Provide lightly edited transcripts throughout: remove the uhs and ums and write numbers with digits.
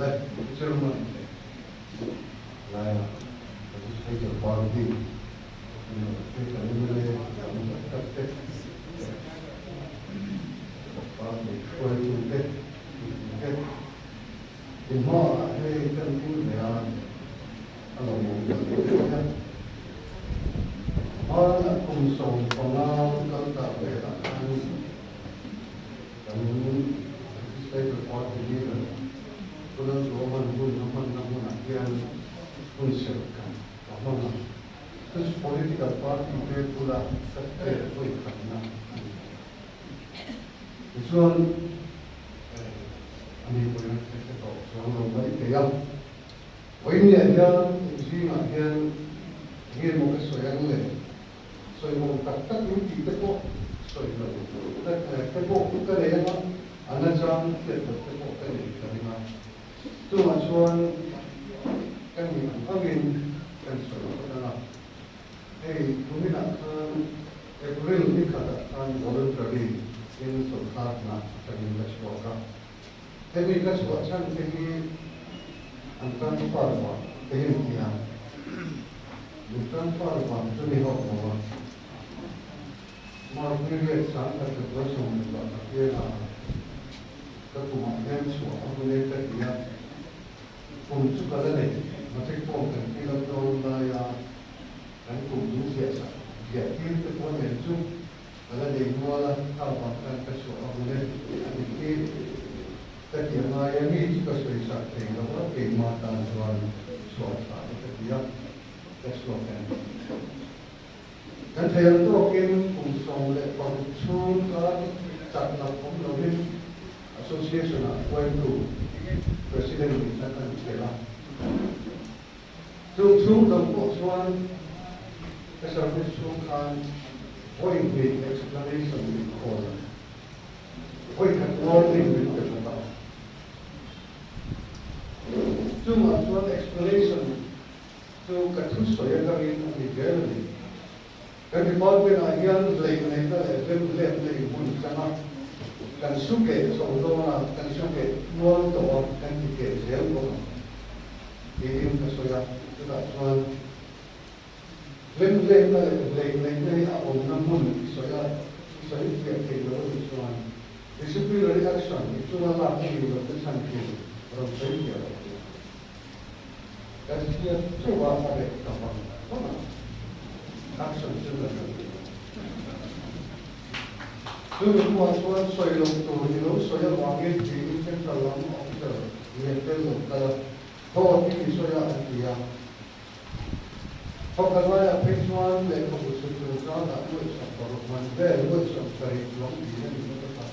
Le Chairman laia Legislature Party kan mla tam tak tak te party hruaitute te inhmaah hei kan ding ve a, a lawmawm tak zet a. Hmana kum 15 kal ta velah khan kan Legislature Party leader Pu Lalduaman hun a hmanna hmunah hian hun serh kan a hmang a. Chu chu political party te bula ka chet vawi khatna a ni. Tichuan a ni pawhin a hre tawh chuang lo mai thei a. Vawiinniah hian inzingah hian enge maw ka sawi ang le? Sawi mawm tak tak in tih te pawh sawi lo te pawh ka nei ang a, a nachang hriat loh te pawh ka nei ka ring a. Chungah chuan ka nih ang angin kan sawi phawt ang a. Hei kuminah khan April ni khatah khan voluntary in sawrkar hna atangin ka chhuak a. Hemi ka chhuah chhan te hi an transfer vang te hi an ti a, min transfer vang chu ni hauh lo a, March ni riat sang khat ka tuai 11 hian a ka kumah hian chhuah a hun e ka ti a, kum chu ka la nei, matric form kan fill up dawn laia kan kum min ziah sak ziah tir te pawh nen chu Ka la nei nual a, kha vang khan ka chhuah a hun e, a dik hi ka ti a ngai a, mi chu ka sawi sak thei lo a, keimah tan chuan chhuah tha e ka ti a, ka chhuak a ni. Kan thei ang tawkin kum 16 chhung kar chak loh awm lovin Association-ah hruaitu President nihna kan chelh a. Chung chhung dang pawh chuan ka service chhung khan vawi hnih explanation min call a, vawi khat warning min pe bawk a. Chungah chuan explanation chu ka thusawi atangin a ni zel a ni. Kan department-ah hian hleih neihna leh hlemhletna in hmun chang a, kan su keh chho dawn a, kan su keh nual tawh a, kan ti keh zel bawk ang tiin ka sawi a, chutah chuan hlemhletna leh hleih neihna hi a awmna hmun i sawi a, i sawi fiah theih loh a nih chuan disciplinary action i chunga lak a nih lohna chhan tur rawn sawi fiah loh tur. Kan hriat chauh a, a reh ta vang vang a, action chu kan lo ti lo. Chu mi hnuah chuan sawi loh tur i lo sawi avangin tiin Central lam officer lian tel lo kal a, dawt i mi sawi a an ti a. Thawkhat laiah phei chuan lehkhabu chhut chungchangah nuaih 60 man vel nuaih 70 chuang dil a ni na tak a.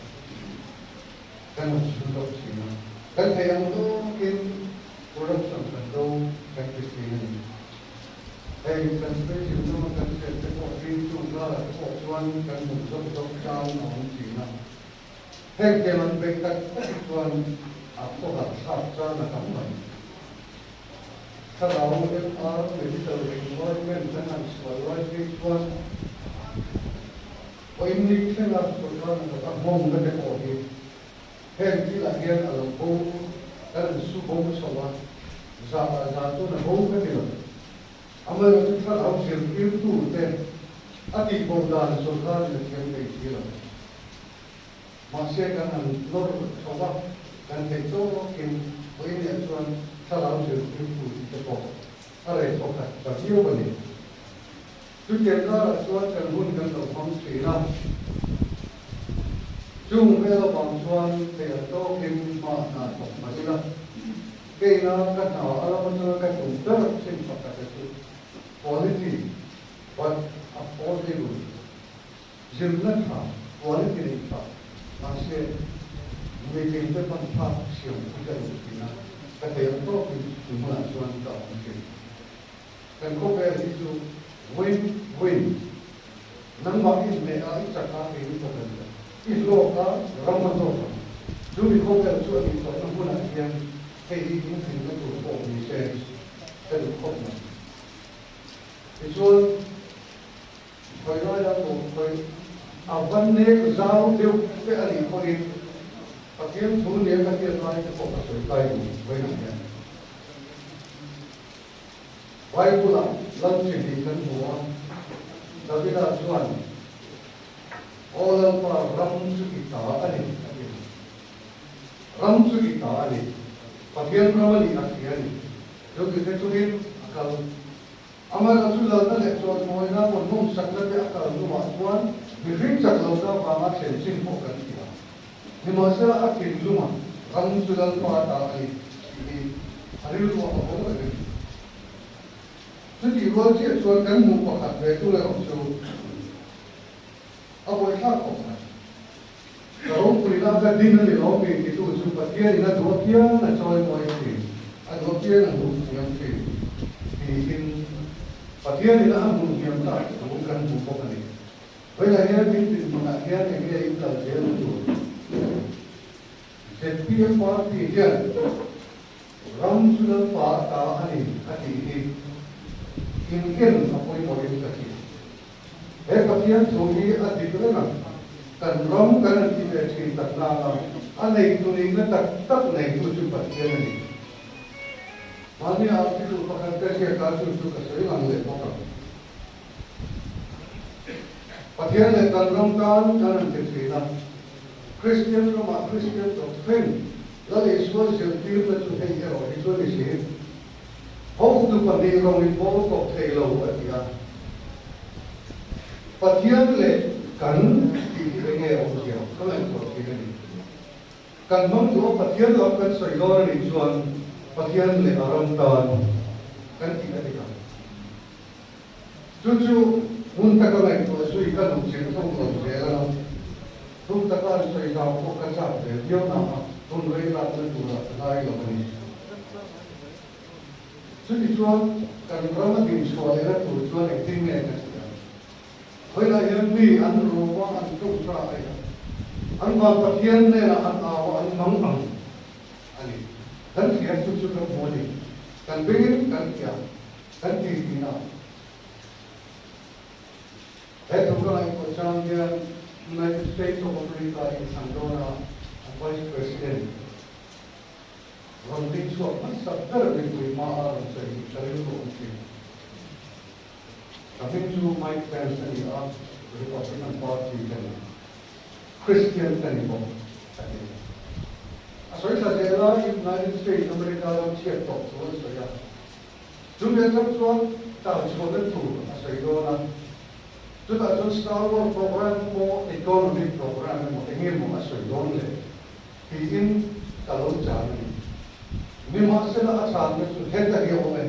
Kan han chhun deuh thin a, kan theih ang tawkin corruption kan do kan ti thin a ni. Hei kan space lama kan chen te pawh hi chung karah te pawh chuan kan hmuh zawk zawk chang a awm thin a. Heng te an beih tak tak hi chuan a khawhar thlak chang a tam mai. Thlarau MR Medical Requirement kan han sual lai phei chuan Vawiinni thlenga sorkar hnathawk a nghawngna te pawh hi heng thilah hian a lo bo, kan an su bo chho a, za ah za chuan a bo ka ti lo. Amaherawhchu thlarau zirtirtu te a tih bo dan sorkarin a thiam thei si lo. Mahse kan han nawr chho a, kan theih tawkin vawiinniah chuan thlarau zirtirtu te pawh a rei thawkhat ta viau a ni. Chutiang karah chuan kan hun kan lo hmang thin a, chung vel avang chuan thei an tawkin hma hna thawk mah ila, keina ka hna a lam atanga ka tum ber thin pakhat te chu quality but affordable, zirna tha, quality nei tha, mahse mitin te hman thlak siam hi ka duh thin a, ka thei ang tawkin chu hmunah chuan ka awm thin. Kan khawvel hi chu win win. Nangmah i hneh a, i chak a, kei ni khawvel chu i hlawk a, ram a hlawk ang. Chu mi khawvel chu a nih tawhna hmunah hian hei hi in tlinna tur pawh ni se ka duh khawp mai. Tichuan, khawi laia pawh khawi a va nek zau deuh te a nih pawhin. Pathian thu nia ka hriat lai te pawh ka sawi kai duh vawiinah hian. Bible-ah Lal chi hnih kan hmu a, Davida chuan, Aw Lalpa, ram chu i ta a ni, a ti. Ram chu i ta a ni. Pathian ram a nih a hria a ni. Chu ti te chungin a kal. Amaherawh chu lalna leh chawlhmawina maw nawmsakna te a kal hnuah chuan mihring chak lohna avanga thlen chin pawh kan ti a. Nimahsela a thinlunga ram chu Lalpa ta a ni tih hi a rilruah a awm reng a ni. Chutih rual chiah chuan kan hmuh pakhat ve tur erawh chu a buaithlak khawp mai. Ka ropuina ka din a ni lo mi titu chu Pathianin a duh apiang a chawimawi thin, a duh apiang a hmuh hniam thin tiin Pathianin a hmuh hniam tak thu kan hmu bawk a ni. Vawiinah hian min dinhmunah hian eng nge in kal zel na tur? ZPM party hian ram chu Lalpa a ta a ni a tih hi inken a pawimawhin ka hria. He Pathian thu hi a dik reng a, kan ram kan an ti ve thin tak nana a neitu nihna tak tak neitu chu Pathian a ni. Mahni article pakhat ka ziak a, chu chu ka sawi lang leh bawk ang. Pathian leh kan ram tan kan an ti thin a, Kristian ramah Kristian doctrine, Lal Isua zirtirna chu hei erawh hi chu a ni si. Hotu pahnih rawng in bawl kawp thei lo a ti a. Pathian leh kan tih hi enge awmzia ka ngaihtuah thin a ni. Kan hmang duh a Pathian lam kan sawi dawn a nih chuan Pathian leh a ram tan kan tih a dik ang. Chu chu hmun taka ngaihtuah zui ka duh chilh thung lo zel a, thuk taka an sawi zau pawh ka chak ve viau na a, hun rei lakna turah ka ngai lo a ni. Chutichuan kan ram a dinchhuah lehna tur chuan engtin nge ka ti ang? Vawiinah hian mi an rum a, an tlukra a i a, an van Pathian hnenah an au a, an mang ang a ni. Kan hriat chu chu kan hmu a ni. Kan bengin kan hria. Kan ti thin a. He thu ka ngaihtuah chang hian United States of America inthlan dawna an Vice President rawn ding chhuak hmasa ber mipui hma a rawn sawi tih ka rilru awm thin. Ka hming chu Mike Pence a ni a, Republican Party ka ni. Christian ka ni bawk, a ti. A sawi thla zel a, United States America ram chhiat tawh thu an sawi a. Chumi atang chuan tan chhuahna tur a sawi dawn a, chutah chuan Star Wars program pawh economic program emaw eng emaw a sawi dawn le tiin ka lo chan a ni. Nimahsela a chhanna chu heta hi a awm e.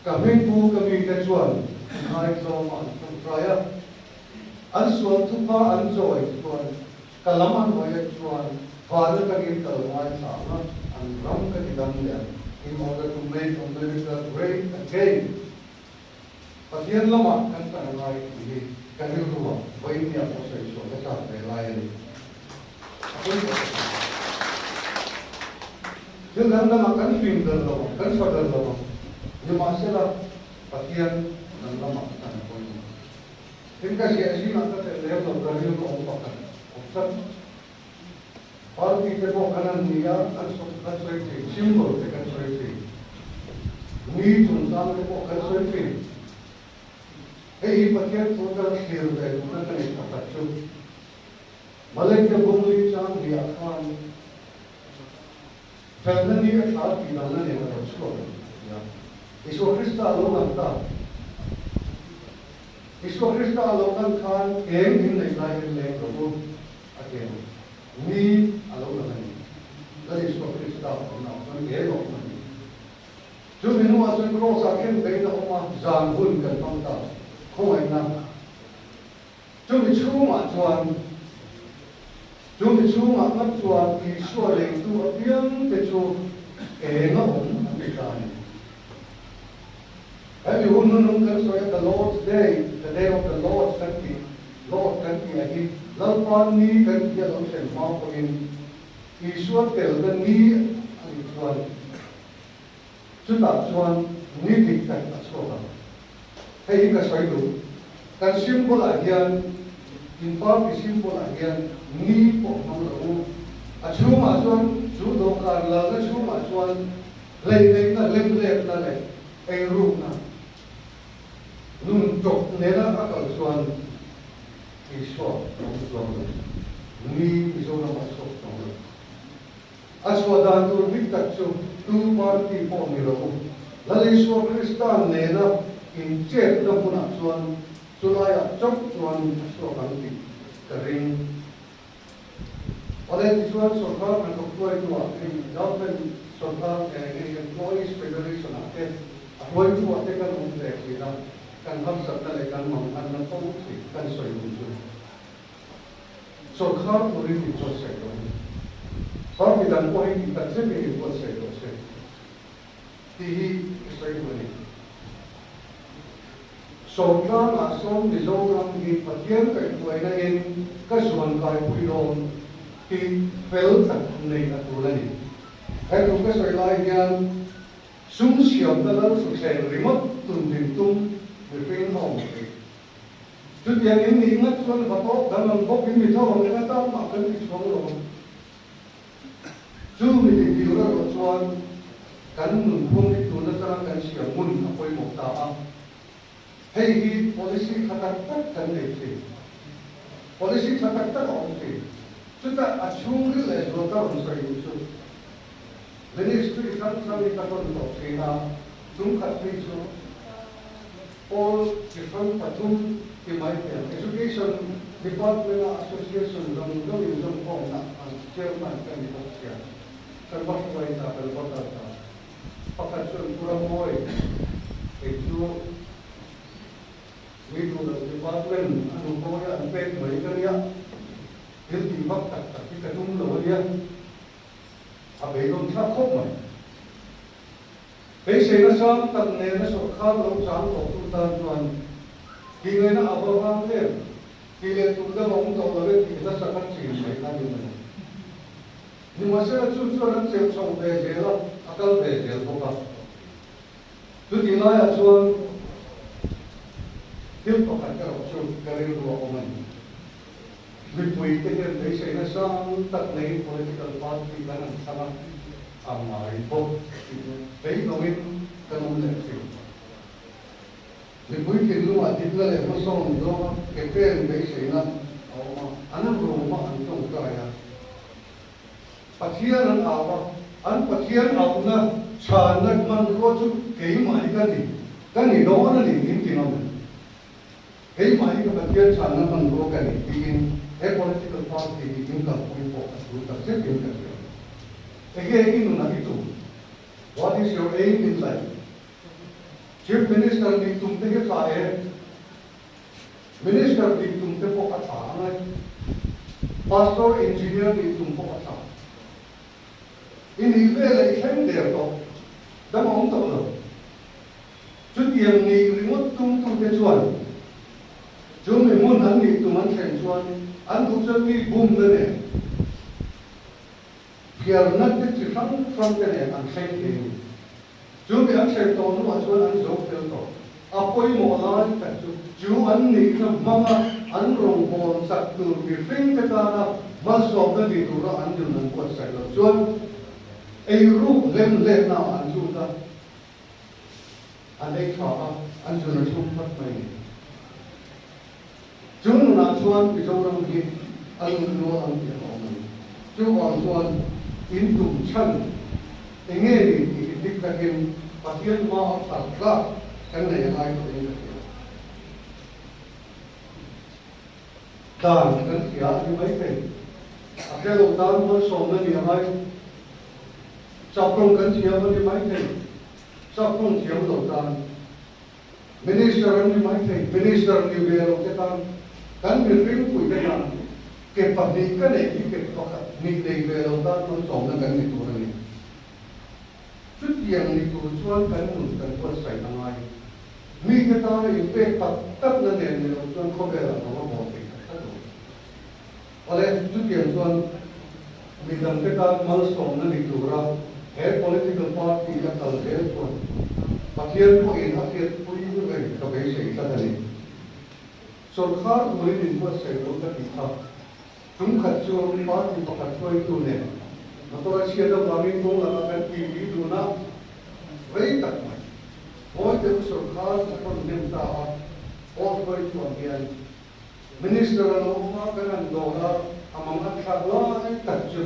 Ka hmingpu ka mite chuan ngaitlawmah an tlawmtrai a, an sual thupa an chawi chuan Ka lam an hawi chuan van atangin ka lo ngaithla ang a, an ram ka ti dam leh ang, in order to make America great again. Pathian lamah kan tan a ngai tih hi ka rilruah vawiin nia pawh sawi chhuah ka chak ve lai a ni. A pawi tawh tak a ni. Thil dang dangah kan fim dal lo ang, kan tha dal lo ang, nimahsela Pathian dang lamah ka tan a pawimawh. Tin ka ziah zingah ka tel lem lo ka rilru awm pakhat awm tlat. Party te pawh kan an ni a, kan kan sawi thin, symbol te kan sawi thin, ni chungchang te pawh kan sawi thin. Hei hi Pathian thu atanga thlir ve duhna ka nei pakhat chu Malaysia Bungli chang hliah khan Felna ni a thla tih dangna nen a lo chhuak a ni, a ti a. Isua Krista a lo ngan ta. Isua Krista a lo ngan khan eng in neih lai hian leng rawh u, a ti a. Ni a lo lang a ni. Lal Isua Krista a awmna ah chuan eng a awm a ni. Chu mi hnuah chuan Kraws-ah khen bein a awm a, zan hun kan hmang ta. Khawngaihna. Chumi chhungah chuan, chumi chhungah ngat chuan Isua leitu apiangte chu eng a awm an ti ta a ni. Hemi hun hnunung kan sawi a, the Lord's Day, the Day of the Lord kan tih, Lord kan tih a hi Lalpa ni kan tih a lo thlen hma pawhin Isua telna ni a nih chuan chutah chuan ni dik tak a chhuak ang. Hei hi ka sawi duh. Kan symbol ah hian, in party symbol ah hian ni pawh hmang lo u. A chhungah chuan chu dawhkan lalna chhungah chuan hleihneihna, hlemhletna leh eirukna nun tawp nena a kal chuan Isua a awm chuang lo. Ni Mizoram a chhuak chuang lo. A chhuah dan tur bik tak chu tu party pawh ni lo. Lal Isua Krista nena inchetna hmunah chuan chulaiah chauh chuan a chhuak ang tih ka ring. Awle tichuan sorkar hnathawk hruaituah hei Government sorkar hei Employees Federation ah te a hruaituah te kan awm ve thin a, kan harsatna leh kan manghanna fo thin kan sawi hun chu sorkar turin min buatsaih lo a ni. Party dang pawh hi tih tak zetin min buatsaih lo se tih hi ka sawi duh a ni. Sawmtlangah sawn Mizoram hi Pathian kaihhruaina in ka zuan kaipui dawn tih fel tak nei a tul a ni. He thu ka sawi lai hian sum siamna lal thuthleng ringawt tun din tum mihring a awm thei. Chutiang in nih ngat chuan va tawk dang ang bawk in mi tho ang enga tan mah kan ti chhuang lo ang. Chu mi ti tir erawh chuan kan nunphung hi tun atanga kan siam hmun a pawimawh ta a. Hei hi policy tha tak tak kan nei thin. Policy tha tak tak a awm thin. Chutah a chhungril leh zual ka rawn sawi duh chu Ministry hrang hrang hi ka tawn tawh thin a, chungkhat phei chu Pawl chi hrang pathum ti mai hian Education Department-a Association zawng zawng inzawmkhawmna an Chairman ka ni bawk sia, kan va hruai ta, kan va kal ta. Pakhat chuan Pu Rammawi, kei chu mi duh loh department a nu pawh hi an pek mai ka nia, thil tih vak tak tak hi ka tum lo a nia, a beidawm thlak khawp mai. Beiseina sang tak nena sawrkar lo chang tawhtu tan chuan tih ngaihna a va vang em? Tih leh tur deuh a awm tawh lo e tih hla sak a chin mai kha ni mai. Nimahsela chu chuan an chelh chho ve zel a, a kal ve zel bawk a. Chutih laiah chuan thil pakhat erawh chu ka rilru a awm a ni. Mipuite hian beiseina sang tak neiin political party kan an thlang a, a ngai bawk tih chu beidawngin kan awm leh thin. Mipui thinlungah dikna leh hmasawn zawnga ke pen beiseina a awm a, an rum a, an tawngtai a. Pathian an au a, an Pathian auhna chhanna hmanrua chu keimah hi ka ni, ka ni dawn a ni in ti ngam em? Keimah hi ka Pathian chhanna hmanrua ka ni tiin he political party hi in kalpui pawh a tul tak zetin ka hria. Enge i nunah i tum? What is your aim in life? Chief Minister nih tum te hi tha e. Minister nih tum te pawh a tha ang e. Pastor, Engineer nih tum pawh a tha. I nih veleh i thleng der tawh. Dam a awm tawh lo. Chutiang nih ringawt tumtute chuan chu mi hmun an nih tum an thlen chuan an duh chuan mi bumna nen, phiarna te chi hrang hrang te nen an thleng thei a ni. Chu mi an thlen tawh hnuah chuan an zo fel tawh. A pawimawh lai tak chu chu an nihna hmanga an rawngbâwl chak tur mihring te tana malsawmna ni tura an nun an buatsaih loh chuan eiruk hlemhletnaah an lut a. An ei tha a, an zun a chhum phat mai ni. Chu nunah chuan Mizoram hi a lut nual ang tih a awm a ni. Chuvang chuan in tum chhan eng nge ni tih hi dik takin Pathian hma a phat tlak kan nei a ngai tawh in ka hria. Dan kan hria a ni maithei. A hre lo tan malsawmna ni a ngai. Saptawng kan thiam a ni maithei. Saptawng thiam lo tan Minister an ni maithei. Minister ni ve lo te tan kan mihring pui te tan ke pahnih ka neih hi ke pakhat hnih nei ve lo tan malsawmna kan ni tur a ni. Chutiang ni tur chuan kan nun kan buatsaih a ngai. Mite tana inpek tak takna nen ni lo chuan khawvelah rawng a bawl thei tak tak lo. Awle, chutiang chuan midangte tan malsawmna ni tura he political party a kal zel chuan Pathian pawhin a hriatpui reng ka beisei tlat a ni. Sawrkar turin inbuatsaih lo ka tih kha. Tum khat chu party pakhat hruaitu nen motor a chhiat avangin kawng lakah kan titi dun a, rei tak mai Ngawi deuh sawrkar a rawn hnem ta a, aw hruaitu ang hian Minister a lo awm a, kan han dawr a, a mang an thlak lai tak chu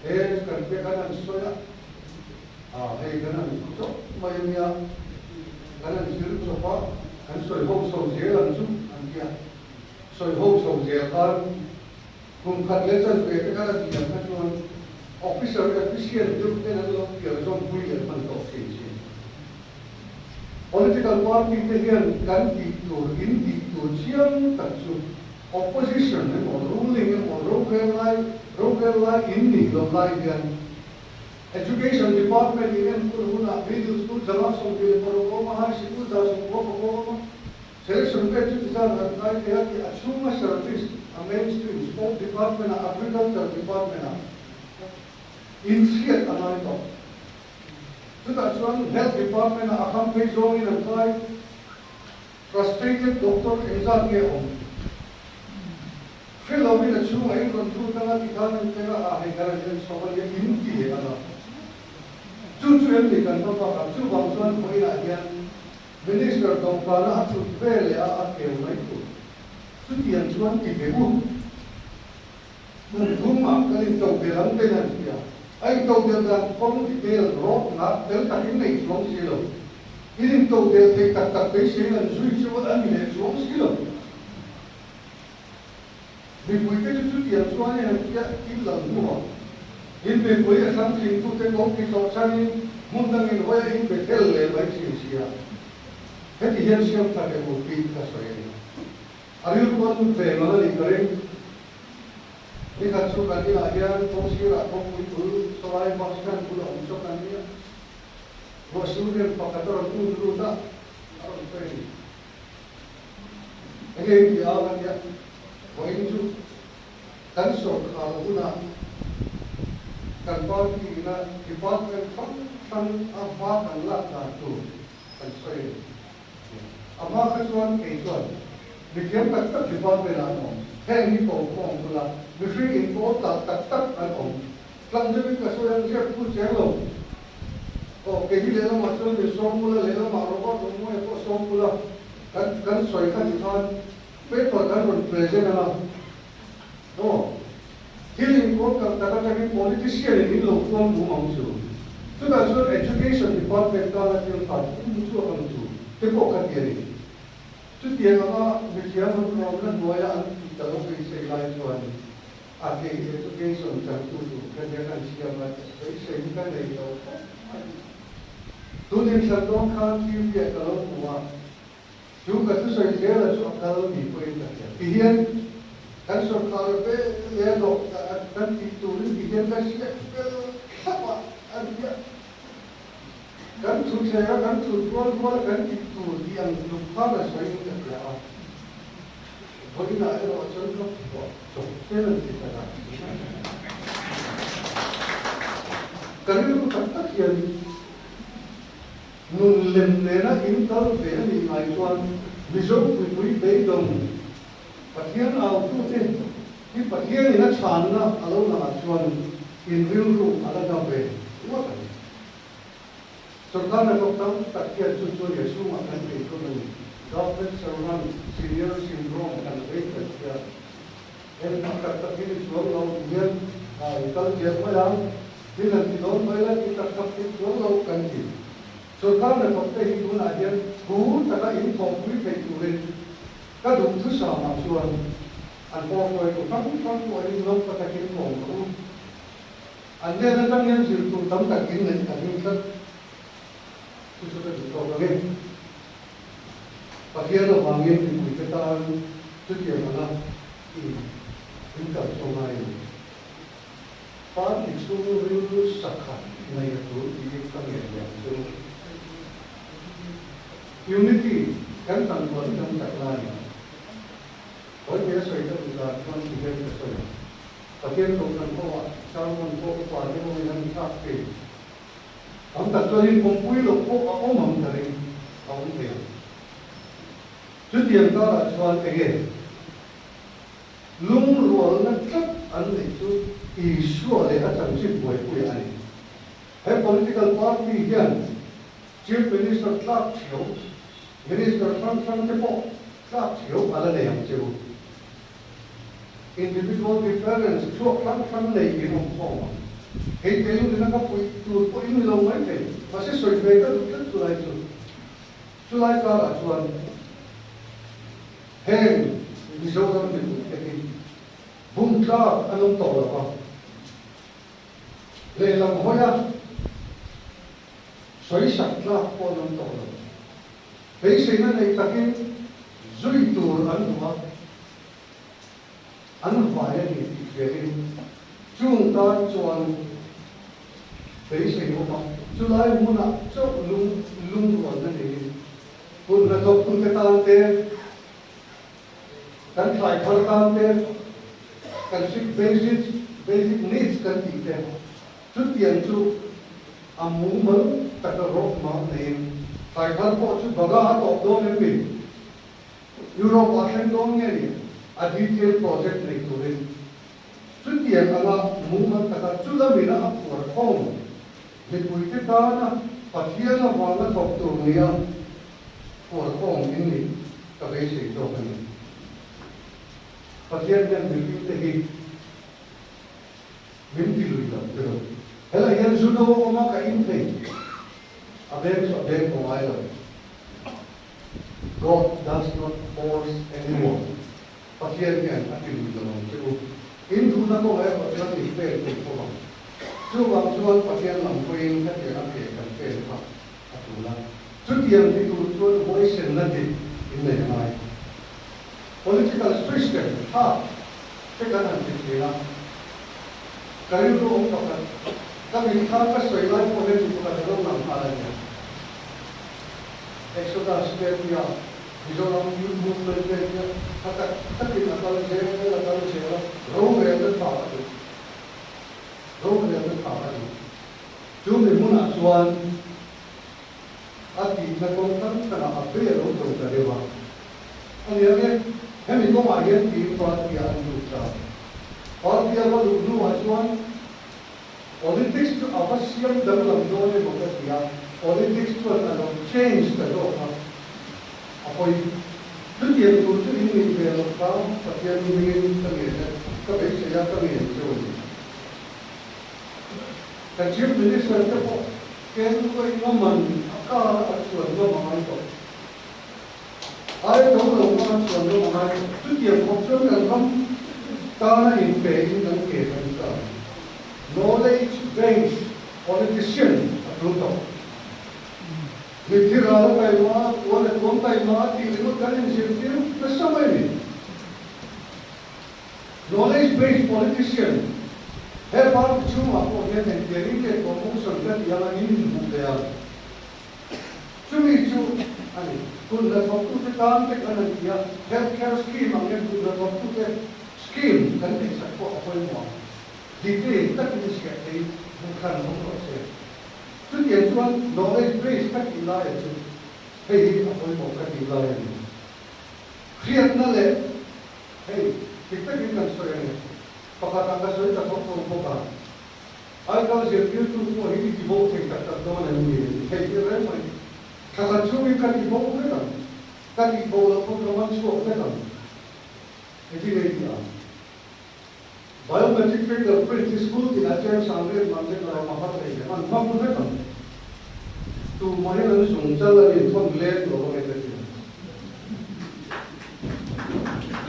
he kan te kan han sawi a, ah hei kan han chawp mai a nia, kan han zir chawp a, kan sawi ho chho zel ang chu an ti a, sawi ho chho zel khan kum khat leh chanve te khan a ti ang kha chuan officer efficient deuh ten an lo pial zawmpui leh hman tawh thin chin. Political party te hian kan tih tur, in tih tur chiang tak chu opposition emaw ruling emaw rorel lai, rorel lai in nih loh lai hian Education department in enkawl hunah middle school 126 awm a, high sikul 190 awm a, selection pek chu ti zat an kai thei a tih a chhunga service a mainstream sport department ah agriculture department ah inchhiat a ngai tawh. Chutah chuan Health Department-ah a kham phei zawngin an kai. Frustrated doctor engzat nge awm? Hre loin a chhungah in rawn lut anga ti khan an keng a, ah hei kan an en chho a nia in ti leh anga. Chu chu em ni kan va bak a, chuvang chuan vawiinah hian Minister dawhkana a thut ve leh a a keu mai tur. Chutiang chuan ti ve u. Kum thumah kan intodelh ang ten an ti a, a intodelh dan kawng detail rawkna fel takin nei chuang si lo. In intodelh thei tak tak beiseiin an zui chu a ni leh chuang si lo. Mipuite chu chutiang chuan in an tia thil lo hnuah in mipui a thlang thingtute ko ki tlawh changin hmun dangin hawi a in be tel leh mai thin sia. Heti hian siam tha teh u tih ka sawi a ni. A rilru a lut ve ngang a nih ka ring. Nikhat chu kan inah hian kawngsirah kawngpui bul sawlai bus stand bul a awm chawk an nia. Ruahsur hian pakhat a rawn ut lut a, a rawn sawi a ni. Enge in ti ang a nia, vawiin chu kan sawrkhar hunah kan party ina department hrang hrang a hma kan lak dan tur kan sawi a ni. A hma kha chuan kei chuan mithiam tak tak department ah an awm, heng hi ko khawm bula mihring inkawl tak tak tak an awm. Tlang deuhin ka sawi ang ziak thu cheng lo. Aw, kei hi lehlamah chuan mi sawm bula, lehlamah Robert Romawia pawh sawm bula kan kan sawi kha ti khan paper kan rawn present ang a. Aw, thil inkawl tak tak atangin politician in in lo tuam bum ang chu. Chutah chuan Education Department tana thil khat in hmu chhuak ang chu te pawh ka ti a ni. Chutiang anga mithiam an rawmna hnuaia an tih ta lo beisei lai chuan a kei Education changtu tur kha nia kan siam a, beisei hi ka nei lo khawp mai. Tun inthlan dawn khan TV-ah ka lo hmu a. Chu ka thusawi zela chu a kal ni pawhin ka hria. Ti hian kan sawrkar ve leh a dawh kan tih turin ti hian ka hriat fel thlap a, a ni a. Kan thuthlenga kan thut rual ruala kan tih tur tih ang tluk khan a sawiin ka hria a. Vawiinah erawh chuan ka phuah chawp fel an ti ta dan. Ka rilru tak tak hian Nun lem nena in kal ve a nih ngai chuan Mizo puipui beidawng Pathian autute hi Pathianin a chhanna a lo langah chuan in rilru a la dam ve ngawt ang. Sorkar hnathawk tam tak hian chu chu nia chhungah kan thei thung a ni. Government servant senior syndrome kan vei kan hria. Engmah tak tak hi ni chuang lo ti hian i kal zel mai ang. Thil han ti dawn mai la ti tak tak thei chuang lo kan ti. Sorkar hnathawk te hi tunah hian thu taka in thawhpui thei turin ka duh thusamah chuan an pawh hruaitu hrang hrang pawhin lawmpa takin kawm rawh u. An hnen atang hian zir tur tam tak in neih ka hlim tlat. Chu chu ka duh tawk ang e. Pathian avangin mipuite tan chutiang anga in kal chu a ngai a ni. Party chhung rilru sakhat nei a tul tiin ka ngen leh ang chu. Unity kan tangrual hi kan chak lai a. Hawi te sawi ka duh dan chuan ti hian ka sawi ang. Pathian kohhran ho ah sermon pawh upa te ho in an thlak thei. Tam tak chuan in pawmpui loh pawh a awm ang ka ring, a awm thei ang. Chutiang karah chuan enge? Lungrualna tlat an neih chu Isua leh a chanchin buaipui a ni. He political party hian Chief Minister tlak thiau, Minister hrang hrang te pawh tlak thiau a la nei ang che u. Individual difference chhuak hrang hrang nei in awm khawm ang. Hei te lungin a ka puih tur pawh in ni lo mai thei, mahse sawi ve ka duh tlat chulai chu. Chulai karah chuan heng Mizoram mipuite hi bum tlak an awm tawh lo va, lehlam hawia sawisak tlak pawh an awm tawh lo. Beiseina nei takin zui tur an duh a, an vai a ni tih hriain chung tan chuan beisei awm a, chulai hmunah chauh lung lungrualna neiin hun hnathawktute tan te, kan thlai thar tan te, kan sik basic basic needs kan tih te, chutiang chu a mumal taka rawk mah neiin thlai thar pawh chu baga a tawp dawn em ni? Europe ah thleng dawn nge ni a detail project nei turin chutiang anga mumal taka chulamina a phuar khawm mipuite tana Pathian avanga thawk tur nia phuar khawm in nih ka beisei zawk a ni. Pathian hian mihringte hi min ti lui lo tiraw. Helai hian zu no a awm a ka in thei a beng chu a beng tawh ngai lo. God does not force anyone, Pathian hian a ti lui lo ang che u. In duhna kawngah erawh chuan in pek thei fo ang. Chuvang chuan Pathian lam pawhin hetiang a ke kan pen kha a tul a. Chutiang ti tur chuan huaisenna dik in nei a ngai. Political system tha te kan han ti thin a. Ka rilru awm pakhat, ka mitthla ka sawi lai pawh hian mi pakhat a lo lang nghal a nia. Exodus te tia Mizoram Youth Movement te tia tha tak takin a kal zel a kal zel a, rorelna tha a duh. Rorelna tha a duh. Chu mi hmunah chuan a tihna kawng tam takah a be lo zo ta deuh a. A nia nge, hemi kawngah hian tiin party-ah an lut ta. Party-a va luh hnuah chuan Politics chu a va siam danglam dawn emaw ka ti a, politics chuan a lo change ta zawk a, a pawi. Chutiang tur chu in nih ve loh kha Pathian hmingin ka ngen e, ka beisei a, ka ngen cheu a ni. Ka Chief Minister te pawh Kenkuai ngaman a kar a chuan ngam a ngai tawh. Ai do lo kha a chuan ngam a ngai tawh. Chutiang khawp chuan kan ram tana inpe in kan ke kan ta. Knowledge based politician a tul tawh. Mitthi ral a taima, tuan a tuam taima tih ringawt kan inzirtir nasa mai a ni. Knowledge based politician, He party chhungah pawh hian engtiangin nge promotion ka tih anga in inhmuh ve ang? Chumi chu a ni. Kut hnathawktute tan te kan han ti a, Health Care Scheme ang hian kut hnathawktute scheme kan neihsak pawh a pawimawh ang. Detail takin ziah thei buhhran awm rawh se. Chutiang chuan knowledge base ka tih laia chu hei hi a pawimawh ka tih lai a ni. Hriatna leh hei dik takin kan sawi a ni. Pakhat ang ka sawi ta thawk thawk bawk a. Aikal zirtirtu pawh hi i ti bo thei tak tak dawn em ni? Thei tir reng mai. Thla khat chhungin ka ti bo vek ang. Ka tih bo loh pawn ka man chhuak vek ang. Engtin nge i tih ang? Biometric fingerprint hi school tinah cheng sang riat man vek a rawh a hma thei hle. An hmang vek ang. Tumahin an zung chal an inthawn leng lo ang e ka ti ang.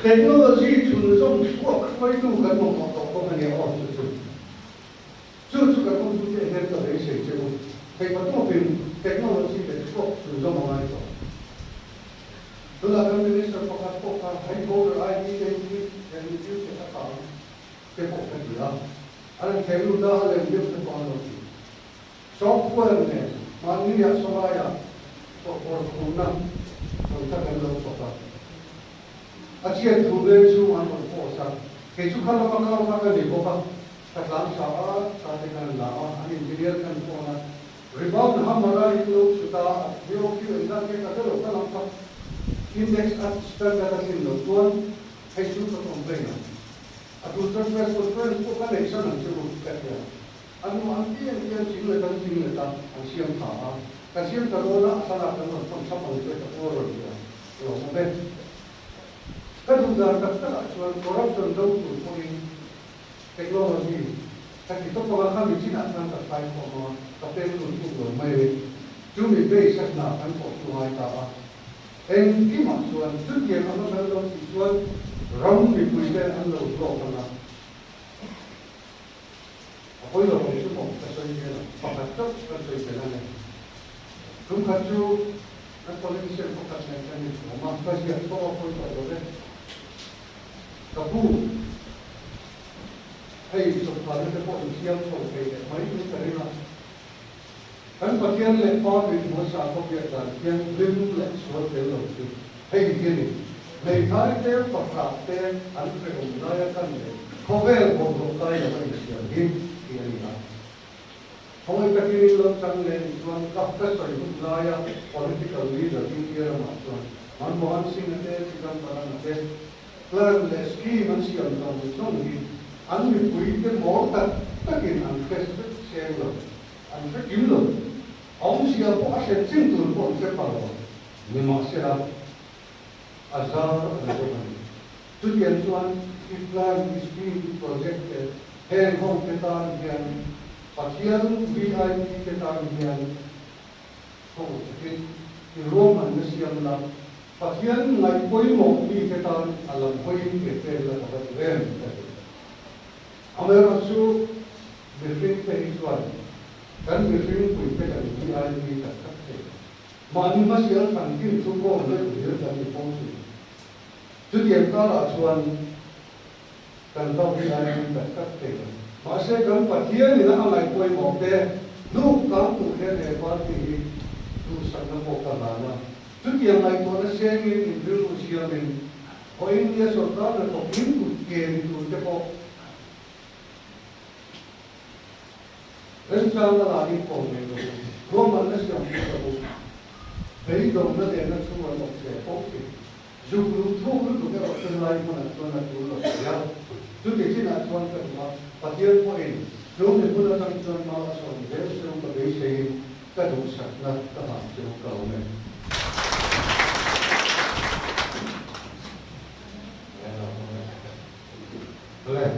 Technology chhunzawm chhuak hruaitu kan mamawh tawh bawk a nia aw chu chu. Chu chu kan awmtute hian ka beisei che u. Theihma tawpin technology leh chhuak chhunzawm a ngai tawh. Tunah kan Minister pakhat pawh kha hei voter ID te hi in future a tang te pawh ka ti a, an in thei lut a, a lem deuh te pawh an lo ti. Software nen mahniah sawlaiah chawhpawr khumna rawn kha kan lo thawk a, a chhiat thu veng chhung an rawn post a, kei chu kha lama kal kha ka ni bawk a, ka tlan thla a, tha te khan an la a, an engineer khan phone a, Rebound hammer a in lo chhut a, BOQ engzat nge ka hre lo ka lam kha index a standard a tlin loh chuan hei chu ka complain ang. chuan press conference pawh ka neih san ang che u ka ti a. A hnuah an ti ang hian ching let an ching let a, an siam tha a. Kan siam tha dawn a, a thlalak kan rawn thawn thlap ang che ka pu a rawn ti a, lo awm e. Ka duh dan tak takah chuan corruption do tur pawhin technology ka ti tawp ang a, khami chinah khan ka thlai khawm ang a, ka peng lut tuk lo mai e. Chumi base a hna kan thawh chu ngai ta a. Engkimah chuan chutiang anga kan lo tih chuan ram mipuite an lo hlawk ang a. A pawi lo ang chu maw ka sawi vel a, pakhat chauh kan sawi tel a ni. Tum khat chu kan politician pakhat nen kan inchhawm a, ka ziak tawh a pawi tawh lo e. Ka pu, hei sawrkarna te pawh insiam chho thei leh mai in ka ring a. Kan Pathian leh Pa min hmasa khawpiah dan thianghlim leh sual tel lo chu hei hi a ni. Hmeithai te, fahrah te an hrehawm laia kan leh khawvel bawlhhlawh kai lo a insiam hi tih a ni a. Khawngaih takin in lo chang leh nih chuan ka ka sawi hun laia political leader India ramah chuan Manmohan Singh-a te, Chidambaram-a te plan leh scheme an siam zawng zawng hi an mipuite mawl tak takin an hre vek seng lo, an hre kim lo. Awmzia pawh a hre chin tur pawh an hre pha lo. Nimahsela, a zar an zawm a ni. Chutiang chuan i plan, i scheme, i project te heng ho te tan hian Pathian VIP te tan hian khawngaih takin i ruahmanna siam la, Pathian ngaih pawimawh mi te tan a lam hawiin ke pen la ka va duh em ka ti. Amaherawhchu mihring te hi chuan kan mihring pui te kan VIP tak tak thei lo. Mahni hmasial thankin chu kawm deuh hlir kan ni fo thin. Chutiang karah chuan kan va VIP tak tak thei lo. Mahse kan Pathianin a ngaih pawimawh te hnuk kang tur hian he party hi duhsakna pawh ka hlan a. Chutiang ngaihtuahna sengin inrilru siamin haw India sorkar hnathawk in kut ke ni tur te pawh Remchang a la in kawm ngei lo. Ruahmanna siam pui ka bu. Beidawmna nena thu an awm ve fo thin. Zuk luh thuk lutuk erawh chu lai hmunah chuan a tul lo thei a. Chuti chinah chuan ka duh a, Pathian pawhin chu mi hmun atang chuan mal a sawm zel cheu ka beiseiin ka duhsakna ka hlan cheu ka awm e.